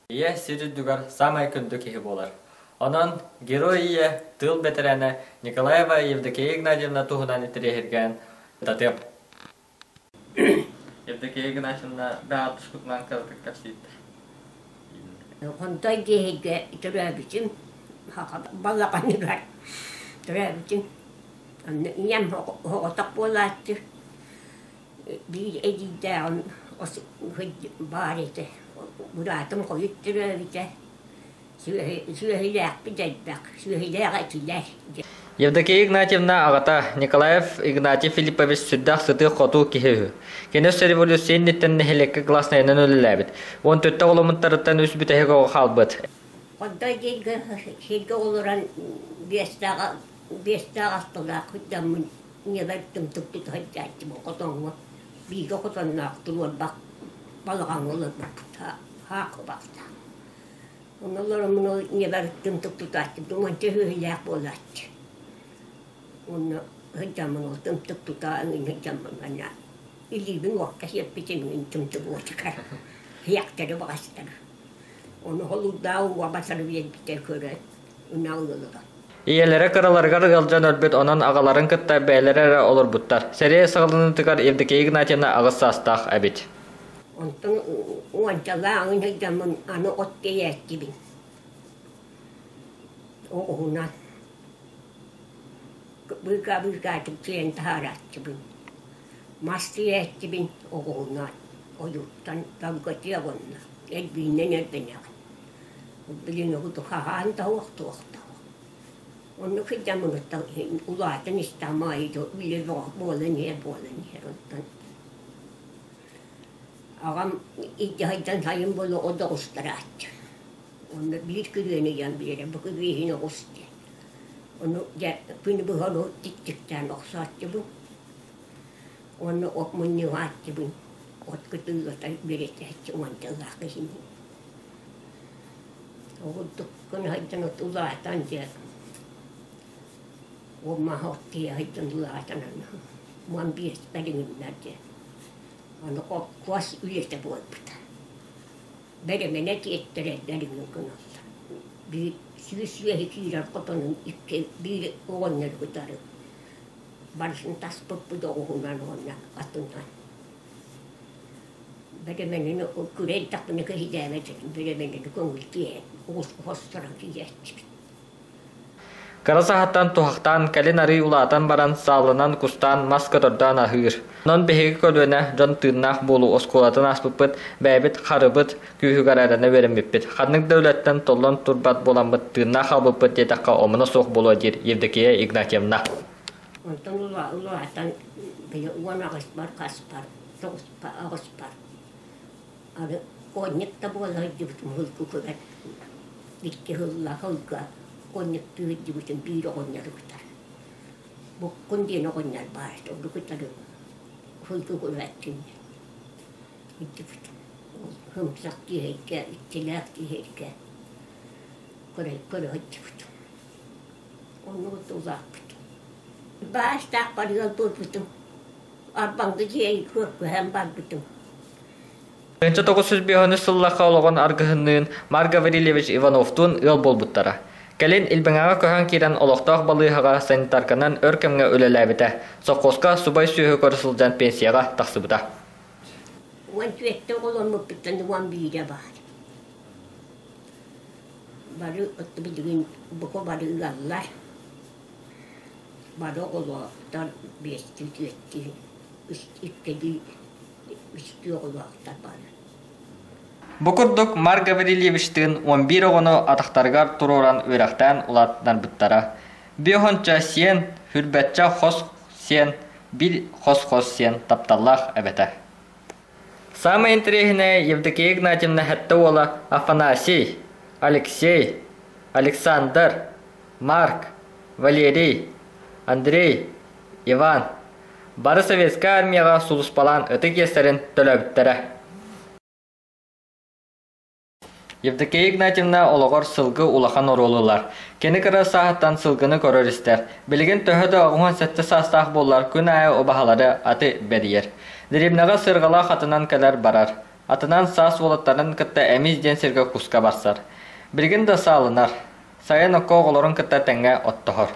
Ийэ сир үрдүгэр саамай күндү киһи буолар. Онон Герой ийэ, тыыл бэтэрээнэ Николаева Евдокия Игнатьевна туһунан интэриэһиргээн ытатыам. Евдокия Игнатьевна бэҕэ тускутунан кыратык кэпсиирдэ. Хонтой дьиэһийгэ төрөөбүтүм, балаҕаныгар төрөөбүтүм. Онно ийэм оҕотох буолааччы, биир эдьиийдээҕим баар этэ, быраатым хойут төрөөбүтэ. Сүөһүлээхпит элбэх, сүөһүлээх этилэр. Евдокия Игнатьевна аҕата Николаев Игнатий Филиппович сүрдээх сытыы-хотуу киһи үһү. Кини өссө революция инниттэн нэһилиэккэ класснайынан үлэлээбит. Уон төртө оҕоломмуттарыттан үс бүтэһик оҕо хаалбыт. Онто сиргэ, сиргэ олорон биэстээх, биэстээх астылаах дьаммын ньэбэр тымтык тута сылдьааччым хотоҥҥо бииргэ хотонноох туруорбах балаҕаҥҥа олорбуппут хаахыбахтаах. Онно олороммун ол ньэбэр тымтык тутааччым, уонча үһүлээх буолааччы. Онно сылдьаммын ол тымтык тутаа сылдьаммын манна илиибин уокка сиэппитим тымтык уотугар иэхтэри баҕастары. Ону холуурдаах ууга батары биэрбитэ көрөн ынах ыалыгар. Ийэлэрэ кыраларыгар ыалдьан өлбүт, онон аҕаларын кытта бэйэлэрэ эрэ олорбуттар. Сэрии саҕаланыытыгар Евдокия Игнатьевна аҕыс саастаах эбит. Онтон уончалааҕын сылдьаммын аны от тиэйээччибин. Оҕуһунан быыкаа-быыкаатык тиэйэн таһаарааччыбын. Мас тиэйээччибин оҕуһунан ойууттан далгатыа уонна эрбиинэн эрбэнэҕин. Билин оҕу хаһаан да уохтуохтаах. Оннук сылдьаммын улаатан истэҕим аайы үлэ бөҕө буолан иһэр буолан иһэр онтон Аҕам илдьэ сылдьан сайын буолуо от оҕустарааччы. Онно биир күрүөнү ыйан биэрэр, бу күрүө иһин оҕус диэн. Ону дьэ күнү быһа ону тиктиктээн охсооччубун. Уонна от мунньуһааччыбын, от кытыылата үөрэтээччи уончалаах киһини. Ол курдук гына сылдьан от улаатан дьэ ол маһы от тиийэ сылдьан улаатан аны 15 бэриҥиннэр дьэ Аны холкуос үлэтэ буолбута. Бэрэмэнэ тиэттэрэллэр иҥин гыналлар. Биир сүүс үөһэ киирэр хотонун икки биир оҕонньору кытары барытын таспыппыт оҕуһунан уонна атынан. Бэрэмэнэни күрэй дэхпинэ киһилээбэт этим, бэрэмэнэни көҥүл тиэйэн оҕус хосторон киирээччибит. Кыра саһаттан туһахтаан, кэлин арыый улаатан баран саалынан кустаан, мас көтөрдөөн аһыыр. Онон биһиги көлүөнэ дьон тыыннаах буолуу оскуолатын ааспыппыт, бэйэбит харыбыт күүһүгэр эрэнэ үөрэммиппит. Ханнык да үлэттэн толлон турбат буоламмыт тыыннаах хаалбыппыт диэтэххэ омуна суох буолуо диир Евдокия Игнатьевна. Онтон улаатан били уон аҕыспар хаспар, тоҕуспар аҕыспар Аны конник да буола сылдьыбытым һылгы көрөн икки сыллаах ылга конниктыы сылдьыбытым биир оҕонньору кытары. Буккун диэн оҕонньор баар этэ, ону кытары һылгы көрөөччүм сылдьыбытым. Ол һымсах киһиргэ, иччилээх киһиргэ көрө көрө сылдьыбытым. Оннук улааппытым. Баастаахпар ыал буолбутум. Арбаҥды дьиэ көрдөһөн барбытым. 1905 сыллаахха олоҕун аргыһынныын Марк Гаврильевич Ивановтуун ыал буолбуттара. Кэлин Илбэҥэҕэ көһөн киирэн олохтоох балыыһаҕа санитарканан өр кэмҥэ үлэлээбитэ. Сопхуоска субай сүөһү көрө сылдьан пенсияҕа тахсыбыта. Уон түөртэ оҕоломмуппуттан уон биирэ баар. Бары билигин бука бары ыаллар. Бары оҕолоохтор биэстии, түөртүү, иккилии, үстүү оҕолоохтор бары. Бу курдук Марк Гаврильевичтыын уон биир оҕону атахтарыгар туруоран үөрэхтээн улаатыннарбыттара. Биэс сиэн, хүрбэччэ хос сиэн, биир хос-хос сиэн тапталлаах эбэтэ. Саамай интэриэһинэйэ Евдокия Игнатьевна сэттэ уола Афанасий, Алексей, Александр, Марк, Валерий, Андрей, Иван бары Советскай Армияҕа сулууспалаан ытык иэстэрин төлөөбүттэрэ. Евдокия Игнатьевна олоҕор сылгы улахан оруолу ылар. Кини кыра сааһыттан сылгыны көрөр-истэр. Билигин төһө да 17 саастаах буоллар, күн аайы убаһалары аты бэрийэр. Дэриэбинэҕэ сыарҕалаах атынан кэлэр-барар. Атынан саас уолаттарын кытта Эмис диэн сиргэ куска барсар. Билигин да саалынар. Сайын окко оҕолорун кытта тэҥҥэ оттоһор.